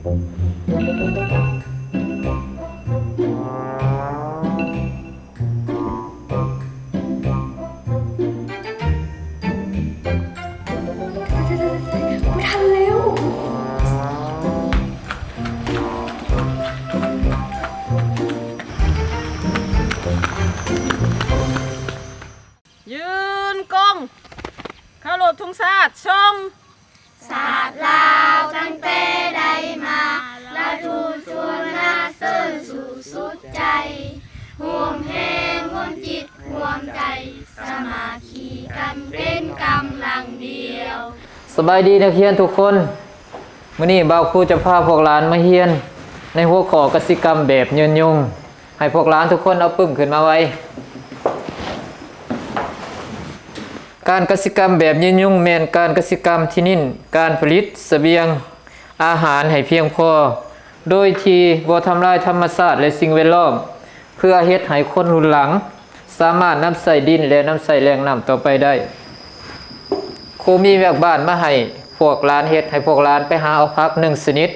ບໍ່ທັນແລ້ວ. ຢືນກົງ ເຄົາລົບທຸງຊາດ ສົ່ງ. ຊາດລາວຕັ້ງແຕ່ໃດມາ ລາວທຸກຄົນນະເສີນສູ້ສຸດໃຈ ຮ່ວມແຮງຮ່ວມຈິດຮ່ວມໃຈ ສາມັກຄີກັນເປັນກຳລັງດຽວ. ສະບາຍດີນັກຮຽນທຸກຄົນ, ມື້ນີ້ບ່າວຄູຈະພາພວກຫຼານມາຮຽນໃນຫົວຂໍ້ກະສິກຳແບບຍືນຍົງ. ໃຫ້ພວກຫຼານທຸກຄົນເອົາປຶ້ມຂຶ້ນມາໄວ. ການກະສິກຳແບບຍືນຍົງແມ່ນການກະສິກຳທີ່ເນັ້ນການຜະລິດສະບຽງອາຫານໃຫ້ພຽງພໍ ໂດຍທີ່ບໍ່ທຳລາຍທຳມະຊາດ ແລະ ສິ່ງແວດລ້ອມ ເພື່ອເຮັດໃຫ້ຄົນລຸ້ນຫຼັງສາມາດນຳໃຊ້ດິນ ແລະ ນຳໃຊ້ແຫຼ່ງນ້ຳຕໍ່ໄປໄດ້. ຄູມີວຽກບ້ານມາໃຫ້ພວກຫຼານເຮັດ, ໃຫ້ພວກຫຼານໄປຫາເອົາຜັກໜຶ່ງຊະນິດ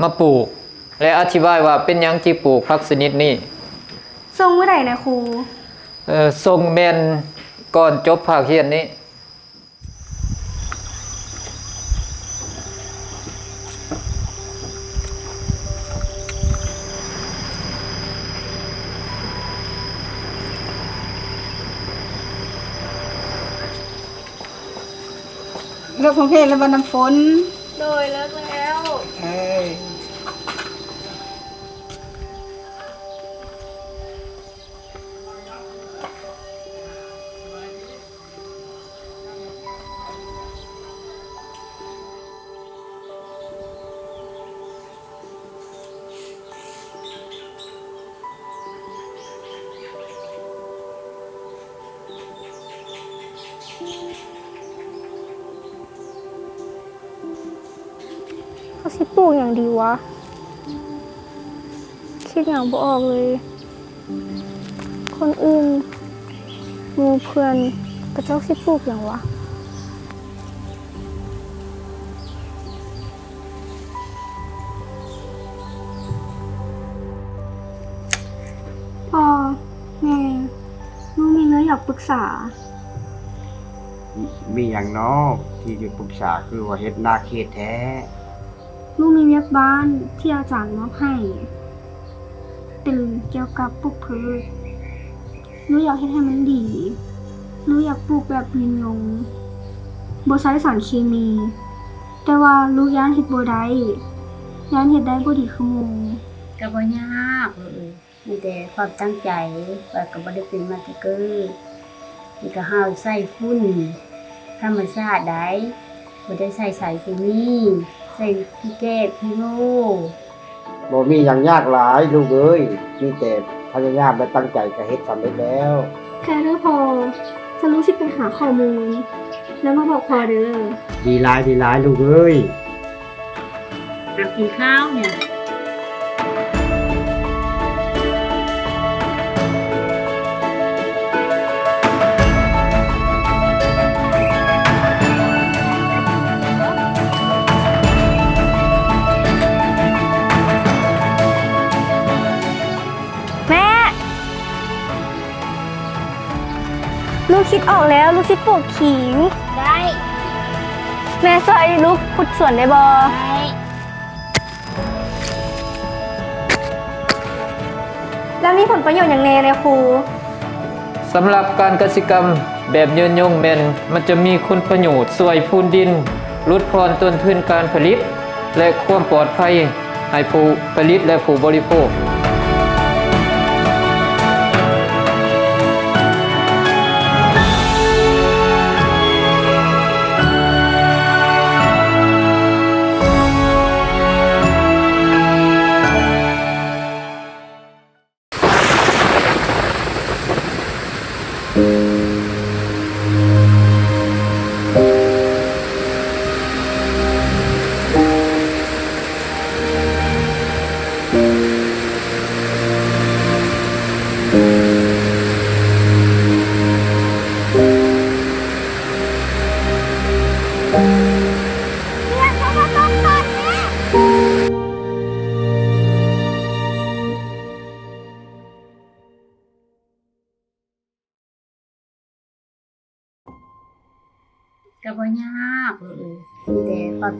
ມາປູກ ແລະ ອະທິບາຍວ່າເປັນຫຍັງຈຶ່ງປູກຜັກຊະນິດນີ້. ສົ່ງມື້ໃດນະຄູ? ເອີ ສົ່ງແມ່ນກ່ອນຈົບພາກຮຽນນີ້. ເລີກຮ້ອງເພງແລ້ວບໍ່ນ້ຳຝົນ? ໂດຍ ເລີກແລ້ວ. ເອີ ເຮົາຊິປູກຫຍັງດີວະ? ຄິດຫຍັງບໍ່ອອກເລີຍ. ຄົນອື່ນ ໝູ່ເພື່ອນ ເຂົາເຈົ້າຊິປູກຫຍັງວະ? ພໍ່ ແມ່ ລູກມີເລື່ອງຢາກປຶກສາ. ມີຫຍັງນໍທີ່ຈະປຶກສາ? ຄືວ່າເຮັດໜັກເຮັດແທ້. ລູກມີວຽກບ້ານທີ່ອາຈານມອບໃຫ້ ເປັນກ່ຽວກັບປູກພືດ. ລູກຢາກເຮັດໃຫ້ມັນດີ. ລູກຢາກປູກແບບຍືນຍົງ ບໍ່ໃຊ້ສານເຄມີ, ແຕ່ວ່າລູກຢ້ານເຮັດບໍ່ໄດ້, ຢ້ານເຮັດໄດ້ບໍ່ດີຄືໝູ່. ກໍບໍ່ຍາກເອີຍ. ມີແຕ່ຄວາມຕັ້ງໃຈ, ຂ້ອຍກໍບໍ່ໄດ້ເປັນມາແຕ່ເກີດ. ນີ້ກໍເຮົາໃຊ້ຝຸ່ນທຳມະຊາດໃດ໋, ບໍ່ໄດ້ໃຊ້ສານເຄມີ, ໃຊ້ຂີ້ແກ້ຂີ້ໂງ່. ບໍ່ມີຫຍັງຍາກຫຼາຍລູກເອີຍ, ມີແຕ່ພະຍາຍາມ ແລະ ຕັ້ງໃຈກໍເຮັດສຳເລັດແລ້ວ. ແທ້ເດີພໍ່, ສະຫຼຸບລູກຊິໄປຫາຂໍ້ມູນ ແລ້ວມາບອກພໍ່ເດີ. ດີຫຼາຍ, ດີຫຼາຍລູກເອີຍ. ອ່ະ ກິນຂ້າວນີ້. ແມ່! ລູກຄິດອອກແລ້ວ, ລູກຊິປູກຂີງ. ໄດ້. ແມ່ຊ່ວຍລູກຂຸດສວນໄດ້ບໍ່? ໄດ້. ແລ້ວມີຜົນປະໂຫຍດຫຍັງແດ່ນະຄູ? ສຳລັບການກະສິກຳແບບຍືນຍົງແມ່ນ ມັນຈະມີຄຸນປະໂຫຍດຊ່ວຍຟື້ນດິນ, ຫຼຸດຜ່ອນຕົ້ນທຶນການຜະລິດ ແລະ ຄວາມປອດໄພໃຫ້ຜູ້ຜະລິດ ແລະ ຜູ້ບໍລິໂພກ.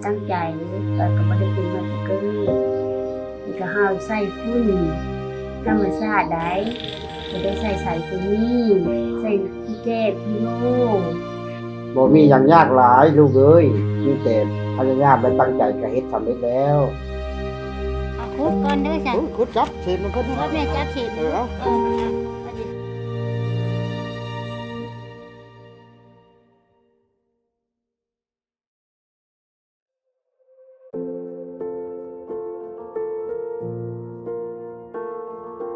ຕັ້ງໃຈ ແລ້ວກໍບໍ່ໄດ້ເປັນມາແຕ່ເກີດ. ນີ້ກໍເຮົາໃຊ້ຝຸ່ນທຳມະຊາດໄດ໋ ບໍ່ໄດ້ໃຊ້ສານເຄມີ ໃຊ້ຂີ້ແກ້ຂີ້ໂມ້. ບໍ່ມີຫຍັງຍາກຫຼາຍລູກເອີຍ ມີແຕ່ພະຍາຍາມ ແລະ ຕັ້ງໃຈກໍເຮັດສຳເລັດແລ້ວ. ເອົາຂຸດກ່ອນເດີຊັ້ນ. ເອີ ຂຸດຈັບເສດມັນກ່ອນ. ແມ່ຈັບເສດ. ເອີ ເອົາ. ເອີ.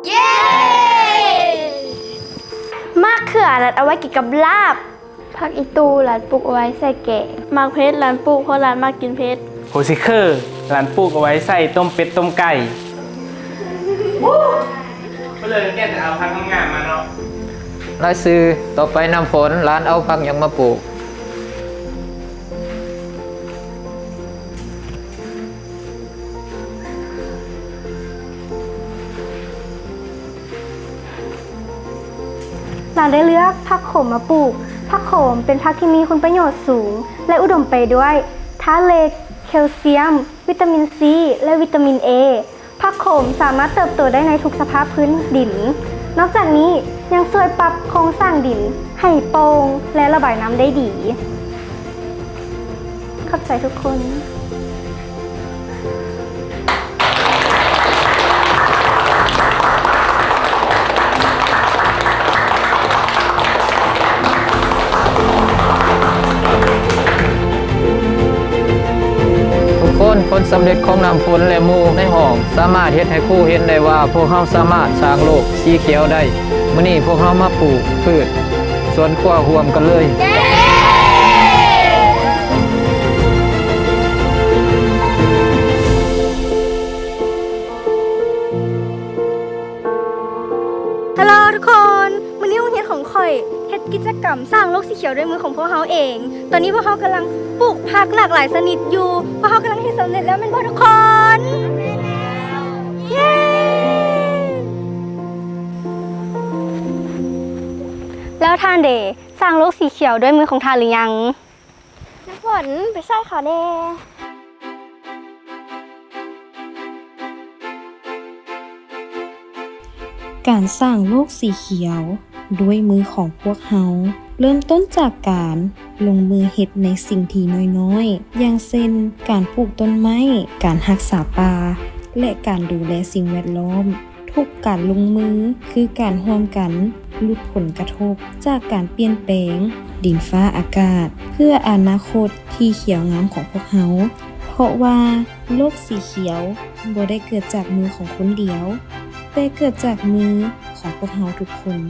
ເຢ້! ໝາກເຂືອນັ້ນເອົາໄວ້ກິນກັບລາບ. ຜັກອີ່ຕູ້ ຫຼານປູກເອົາໄວ້ໃສ່ແກງ. ໝາກເຜັດ ຫຼານປູກ ເພາະຫຼານມັກກິນເຜັດ. ຫົວຊິເຄີ ຫຼານປູກເອົາໄວ້ໃສ່ຕົ້ມເປັດຕົ້ມໄກ່. ເພິ່ນເລີຍແກ່ແຕ່ເອົາຜັກງາມໆມາເນາະ. ລາຍຊື່ ຕໍ່ໄປນ້ຳຝົນ ຫຼານເອົາຜັກຫຍັງມາປູກ? ຫຼານໄດ້ເລືອກຜັກໂຂມມາປູກ. ຜັກໂຂມເປັນຜັກທີ່ມີຄຸນປະໂຫຍດສູງ ແລະ ອຸດົມໄປດ້ວຍທາດເຫຼັກ, ແຄລຊຽມ, ວິຕາມິນຊີ ແລະ ວິຕາມິນເອ. ຜັກໂຂມສາມາດເຕີບໂຕໄດ້ໃນທຸກສະພາບພື້ນດິນ. ນອກຈາກນີ້ຍັງຊ່ວຍປັບໂຄງສ້າງດິນໃຫ້ໂປ່ງ ແລະ ລະບາຍນ້ຳໄດ້ດີ. ຂອບໃຈທຸກຄົນ. ທຸກຄົນ, ຜົນສຳເລັດຂອງນ້ຳຝົນ ແລະ ໝູ່ໃນຫ້ອງ ສາມາດເຮັດໃຫ້ຄູເຫັນໄດ້ວ່າ ພວກເຮົາສາມາດສ້າງໂລກສີຂຽວໄດ້. ມື້ນີ້ພວກເຮົາມາປູກພືດສວນຄົວຮ່ວມກັນເລີຍ. ຮາໂລທຸກຄົນ, ມື້ນີ້ໂຮງຮຽນຂອງຂ້ອຍເຮັດກິດຈະກຳສ້າງໂລກສີຂຽວດ້ວຍມືຂອງພວກເຮົາເອງ. ຕອນນີ້ພວກເຮົາກຳລັງປູກຜັກຫຼາກຫຼາຍຊະນິດຢູ່. ພວກເຮົາກຳລັງເຮັດສຳເລັດແລ້ວແມ່ນບໍ່ທຸກຄົນ? ເຢ້! ແລ້ວທ່ານເດ ສ້າງໂລກສີຂຽວດ້ວຍມືຂອງທ່ານຫຼືຍັງ? ນ້ຳຝົນ ໄປຊ່ອຍເຂົາແດ່. ການສ້າງໂລກສີຂຽວດ້ວຍມືຂອງພວກເຮົາ ເລີ່ມຕົ້ນຈາກການລົງມືເຮັດໃນສິ່ງທີ່ນ້ອຍໆ ຢ່າງເຊັ່ນ ການປູກຕົ້ນໄມ້, ການຮັກສາປ່າ ແລະ ການດູແລສິ່ງແວດລ້ອມ. ທຸກການລົງມືຄືການຮ່ວມກັນຫຼຸດຜົນກະທົບຈາກການປ່ຽນແປງດິນຟ້າອາກາດ ເພື່ອອະນາຄົດທີ່ຂຽວງາມຂອງພວກເຮົາ. ເພາະວ່າໂລກສີຂຽວບໍ່ໄດ້ເກີດຈາກມືຂອງຄົນດຽວ, ແຕ່ເກີດຈາກມືຂອງພວກເຮົາທຸກຄົນ.